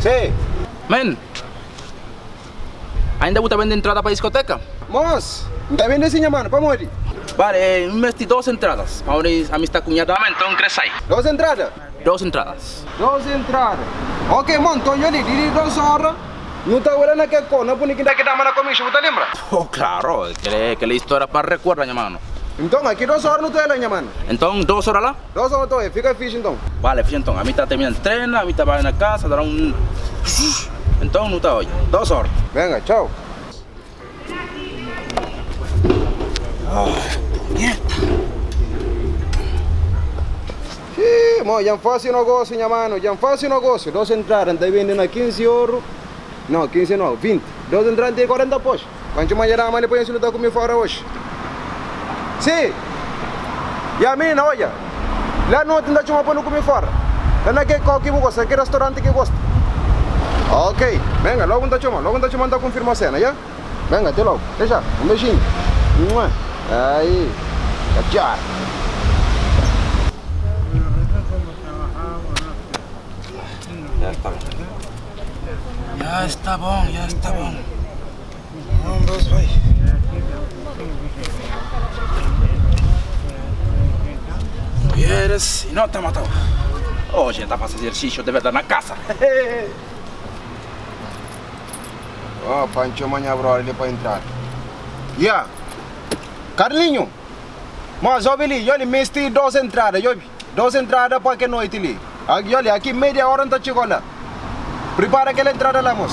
Si. Men, ainda bu ta bende entrada pa diskoteka? Mos, N ta bende si nha manu, pamodi? Bale, N mesti dos entradas, pamodi ami sta ku nha dama, enton N kre sai. Dos entrada? Dos entradas. Dos entrada. Ok, mon, nton dja li, di li dos ora, nu ta ora na kel kona puni ki N ta ki dama na komishu, bu ta lenbra? Oh, klaro, kel-li é istória pa rekuerda, nha manu. Nton, aki dos ora nu ta oi la, nha manu. Nton, dos ora la? Dos ora nu ta oi, fika fixi nton. Bale, fixi nton. Ami ta termina ntrena, ami ta bai na kasa, ta da un Nton, nu ta oi. Dos ora. Venga, txau. Oh, punheta. Xiii, mo, dja N fasi nogósiu, nha manu, dja N fasi nogósiu. Dos entrada N ta bende na 15 oru, no, 15 no, 20. Dos entrada N ten 40 pos. Pa N txoma nha dama li pa N si nu ta kume fora oxi. Si! Ya, minina, odja, la noti N ta txoma pa nu kume fora. La na ke kau ki bu gosta, ki rastoranti ki gosta. Ok, benga, logu N ta txoma, logu N ta txoma N ta konfirma sena, ya? Benga, te logu. Te já, un bejinhu. Mua! Ai, txau. Ya sta bon. Ya sta bon, ya sta bon. Un, dos, bai. Mulheres, e não tá matando. Hoje tá fazendo exercício de verdade na casa. Oh, pa N txoma nha brother li pa entrada. Ya. Carlinho! Mas obi li, yoli, mesti dos entrada, yobi. Dos entrada pa ke noiti li. Yoli, aki media hora N ta txiga la. Pripara kel entrada la, mos.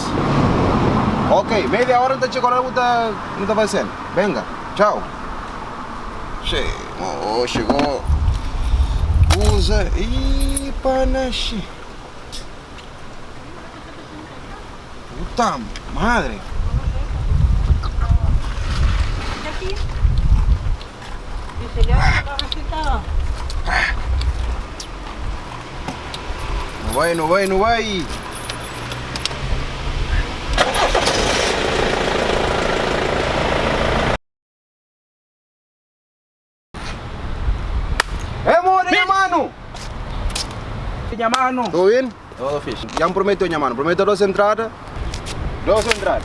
Ok, media hora N ta txiga la, bu ta, nu ta bai sena. Benga, txau. Xe, oh, xegó. Kuza, ih, panaxi. Puta madre. Nu bai, nu bai, nu bai. Eh more nha mano! Nha mano! Tudo bem? Tudo fixe. Já me prometeu nha mano, prometeu dos entrada. Dos entrada.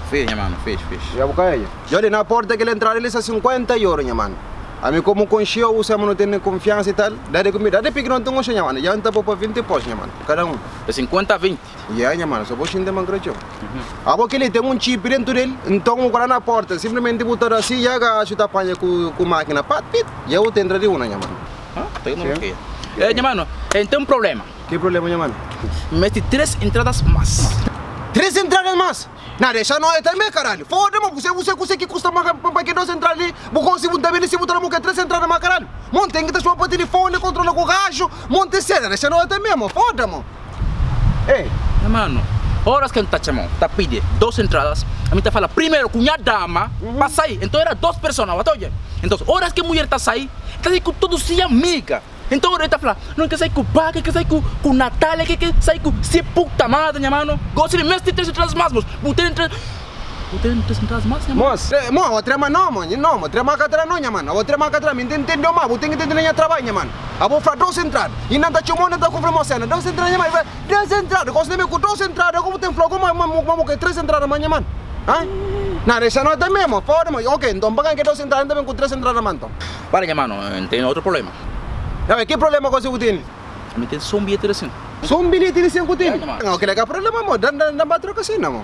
Fixe nha mano, fixe, fixe. Já buka ella. E olha, na porta aquela entrada ele está 50 euro nha mano. A mim como concheu, o Samu não tem confiança e tal. Dá de comida, dá de pique não tem concheu nha mano. Já entra para 20 pós nha mano, cada um. De 50 a 20. Yeah, nha mano, só vou xinta man cracheu. Abo que ele tem um chip dentro dele, então o cara na porta, simplesmente botar assim e agacho tá apanha com com máquina, pat pit, e eu entra de uma, nha mano. Ah, tecnologia. Eh, nha mano, eh, tem um problema. Que problema, nha mano? Mete três entradas mais. Três entradas mais? Não, deixa nós também, caralho. Foda, mano, você você você que custa mais para que duas entradas ali, vou conseguir botar bem se botar que três entradas mais, caralho. Mano, tem que estar para telefone, controla com o gajo, monte cena, deixa nós também, mano. Foda, mano. Ei. Nha mano, horas que N ta txamau, ta pidi dos entradas, ami ta fala primeiro ku nha dama pa sai, enton era dos persona, bo ta odja? Enton horas ke mulher ta sai, ta sai ku tudu si amiga, enton ora el ta fla, no, N ke sai ku Baka, N ke sai ku ku Natalia, N ke sai ku si puta madre, nha mano, gosi di mesti tres entradas mas, mos, bu tene tres. Bu ten tres entradas mas, nha mano? Mos, mo, abo trema no, mo, no, mo, trema ka tra no, nha mano, abo trema ka tra, mi N ta entendeu ma, bu ten ki ntende na nha trabadju, nha mano, abo fla dos entrada, i nan ta txomau, nan ta konfirmau sena, dos entrada, nha mano, i fla, dos entrada, gosi na mi ku dos entrada, ku bu ten fla ku ma, ma, ma bu kre tres entrada ma, nha mano, ha? Na, dexa no tanbe, mo, foda, mo, ok, nton pa ka ke dos entrada, N ta ben ku tres entrada ma, nton. Para, nha mano, N ten otru problema. Ya, ki problema gosi bu tene? Mi ten so un bilheti di 100. So un bilheti di 100 ku tene? Ya, nha mano. Ok, la ka problema, mo, dan, dan, dan ba troka sena, mo.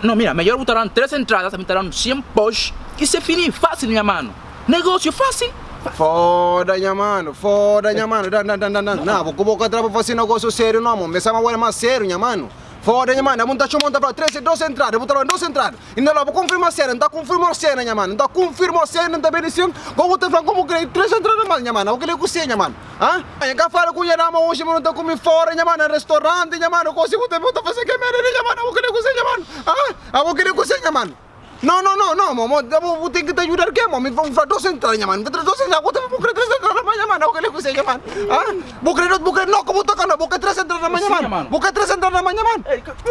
No mira, mejor bu ta dan tres entradas, ami ta dan 100 pox y se fini, fácil nha mano, negocio fácil. Foda nha mano, foda nha mano, dan dan dan dan dan, na bo ku bo ka tra pa fasi negocio serio no mo, mesa ma bo era mas serio nha mano, foda nha mano, abo nta txoma nta fla tres dos entrada, bu ta fla dos entrada, inda la bu konfirma sena, nta konfirma sena nha mano, nta konfirma sena nta bem disim, ko bu ta fla komo kre tres entrada mas nha mano, abo kile kuse nha mano. Ha? Nha ka fala ku nha dama oxi ma no ta kumi fora nha mano na restaurante nha mano kosi bu ta bu ta fase ke merda li nha mano abo kre kuse nha mano ha abo kre kuse nha mano no no no no mo mo abo bu ten ki ta juda algen mo mi fla dos entrada nha mano mi ta tra dos entrada bu ta bu kre tres entrada ma. nha mano, kel kuzê nha mano. Ah, bu kre bu kre no ku bu toka no, bu kre 3 entrada ma nha mano. Bu kre 3 entrada ma nha mano.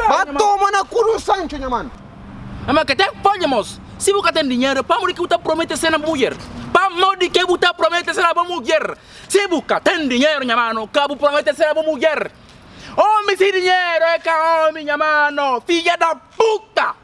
Ba toma na ku di un Sancho nha mano. Ma ka ten folha mos. Si bu ka ten dinheru, pamodi ki bu ta promete sena bu mudjer? Pamodi ke bu ta promete sena bu mudjer? Si bu ka ten dinheru nha mano, ka bu promete sena bu mudjer. Omi si dinheru é ka omi nha mano, fidja da puta!